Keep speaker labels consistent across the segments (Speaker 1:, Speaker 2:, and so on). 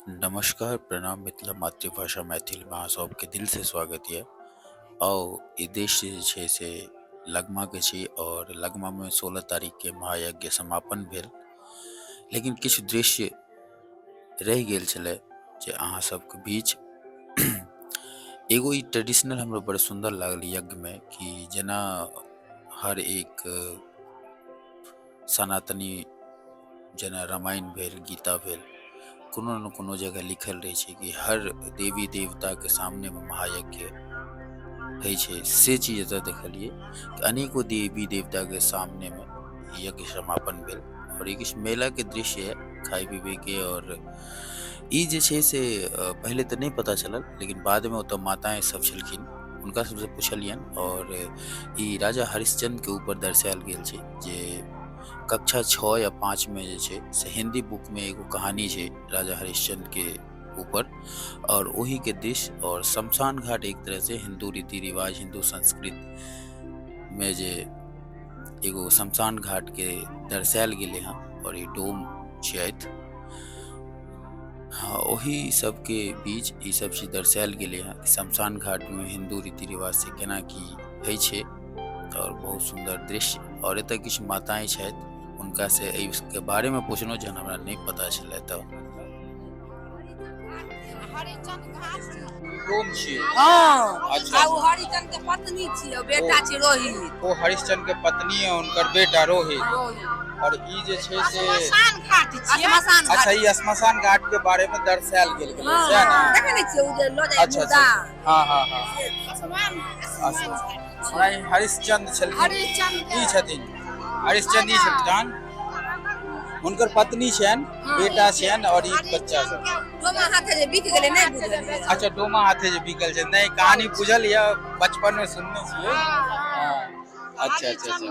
Speaker 1: नमस्कार प्रणाम मिथिला मातृभाषा मैथिलमे अहाँ सबके दिलसँ स्वागत यऽ। आउ ई दृश्य जे छै से लगमाके छी और लगमामे 16 तारीखके महायज्ञ समापन भेल, लेकिन किछु दृश्य रहि गेल छलै जे अहाँ सबके बीच एगो ई ट्रेडिशनल हमरा बड़ सुन्दर लागल यज्ञमे कि जेना हर एक सनातनी जेना रामायण भेल, गीता भेल, कोनो ने कोनो जगह लिखल रहै छै कि हर देवी देवताके सामनेमे महायज्ञ होइ छै। से चीज एतऽ देखलियै कि अनेको देवी देवताके सामनेमे यज्ञ समापन भेल। आओर ई किछु मेलाके दृश्य है खाय पीबैके। आओर ई जे छै से पहिले तऽ नहि पता चलल, लेकिन बादमे ओतऽ माताएँ सब छलखिन, हुनका सबसँ पुछलियनि। आओर ई राजा हरिश्चंद्रके ऊपर दर्शायल गेल छै जे कक्षा 6 या 5 में जे छै से हिंदी बुक में एगो कहानी छै राजा हरिश्चंद्र के ऊपर, और ओही के दृश्य। और शमशान घाट एक तरह से हिंदू रीति रिवाज, हिंदू संस्कृति में जे एगो शमशान घाट के दर्शायल गेलै हँ। और ई डोम छथि, हाँ, ओही सबके बीच ई सब चीज दर्शायल गेलै हँ। शमशान घाट में हिंदू रीति रिवाज से केना की होइ छै, और बहुत सुन्दर दृश्य। और एतऽ किछु माताएं छथि, हुनका से एहिके बारे में पुछलहुँ जहन हमरा नहि पता छलै। तऽ
Speaker 2: डोम छियै?
Speaker 3: हाँ।
Speaker 2: अच्छा।
Speaker 3: आ ओ हरिचंद के पत्नी छियै, बेटा छियै रोहित।
Speaker 2: ओ हरिश्चंद्र के पत्नी है, हुनकर बेटा रोहित।
Speaker 3: रोहित।
Speaker 2: और ई जे छै से
Speaker 3: श्मशान घाट छियै, श्मशान घाट।
Speaker 2: अच्छा, ई श्मशान घाट के बारे में दर्शायल गेल गेलै, सएह ने?
Speaker 3: देखै नहि छियै ओ जे लऽ जाइ
Speaker 2: अच्छा,
Speaker 3: मुर्दा।
Speaker 2: हाँ हाँ हाँ
Speaker 3: श्मशान घाट।
Speaker 2: ओना ई हरिश्चंद्र छलखिन।
Speaker 3: हरिश्चंद्र
Speaker 2: ई छथिन हरिश्चंद्र, ई छथिन हुनकर पत्नी छनि, बेटा छनि और ई बच्चा सब।
Speaker 3: डोमा हाथे जे बिक गेलै, नहि बुझलियै?
Speaker 2: अच्छा, डोमा हाथे जे बिकल छै। नहि, कहानी बुझल यऽ, बचपन में सुनने छियै। हाँ, अच्छा अच्छा अच्छा।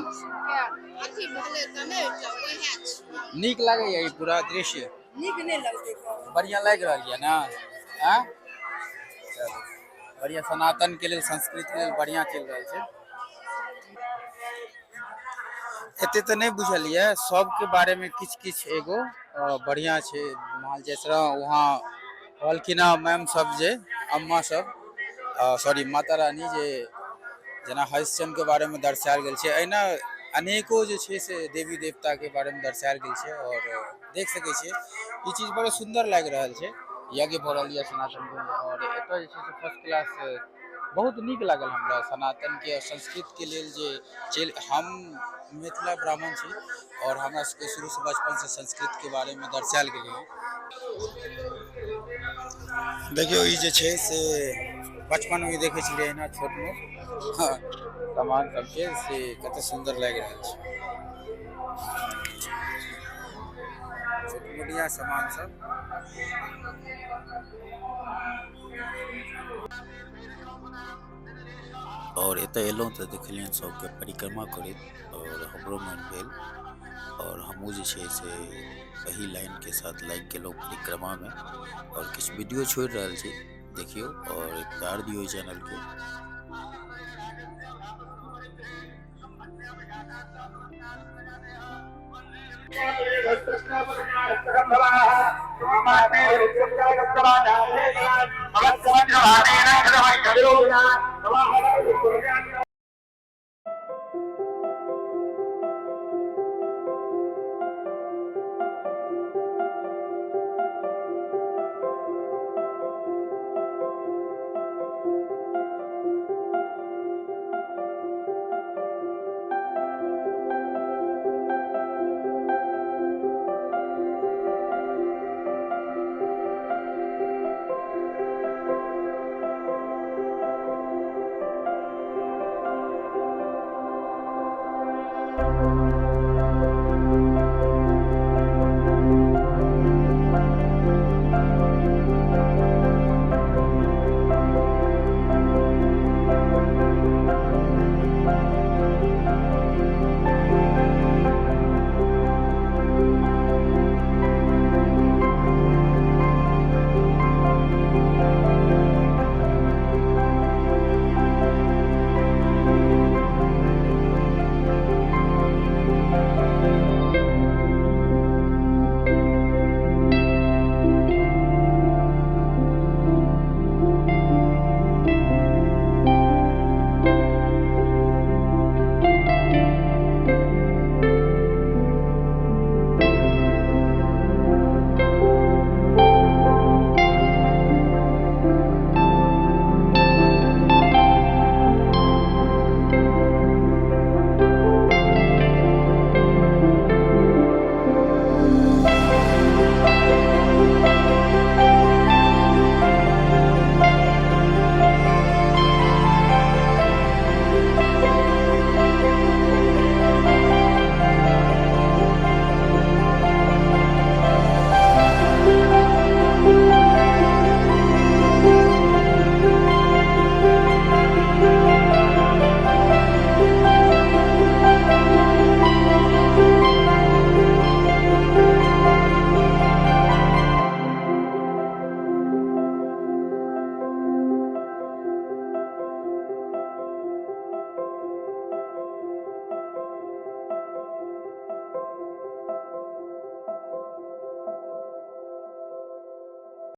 Speaker 4: अथी भेलै तऽ नहि, तऽ उएह छियै।
Speaker 2: नीक लागैया ई पूरा दृश्य?
Speaker 3: नीक नहि लगतै?
Speaker 2: बढ़िया लागि रहल यऽ ने? आँ, चलू बढ़िया, सनातन के लेल, संस्कृत के लेल बढ़िया चलि रहल छै। एते तऽ नहि बुझल यऽ सबके बारे में, किछु किछु एगो बढ़िया छै माहौल। जैसे वहाँ कहलखिन हँ मैम सब जे अम्मा सब, सॉरी, माता रानी, जे जेना हरिश्चंद्र के बारे में दर्शायल गेल छै, एहिना अनेको जे छै से देवी देवता के बारे में दर्शायल गेल छै। और देख सकै छियै, ई चीज बड़ा सुन्दर लागि रहल छै। यज्ञ भऽ रहल यऽ सनातन के, और एतऽ जे छै से फर्स्ट क्लास बहुत नीक लागल हमरा। सनातन के और संस्कृत के लेल जे चलि, हम मिथिला ब्राह्मण छी और हमरा सबके शुरूसँ बचपनसँ संस्कृत के बारे में दर्शायल गेलै हँ। देखियौ, ई जे छै से बचपनमे देखै छलियै एहिना छोट मोट सामान सबके, से कते सुन्दर लागि रहल छै, छोट मोटिया सामान सब।
Speaker 1: और एतऽ एलहुँ तऽ देखलियनि सबके परिक्रमा करैत, और हमरो मन भेल और हमहूँ जे छै से एही लाइनके साथ लागि गेलहुँ परिक्रमामे। और किछु वीडियो छोड़ि रहल छी, देखियौ और प्यार दियौ एहि चैनलके।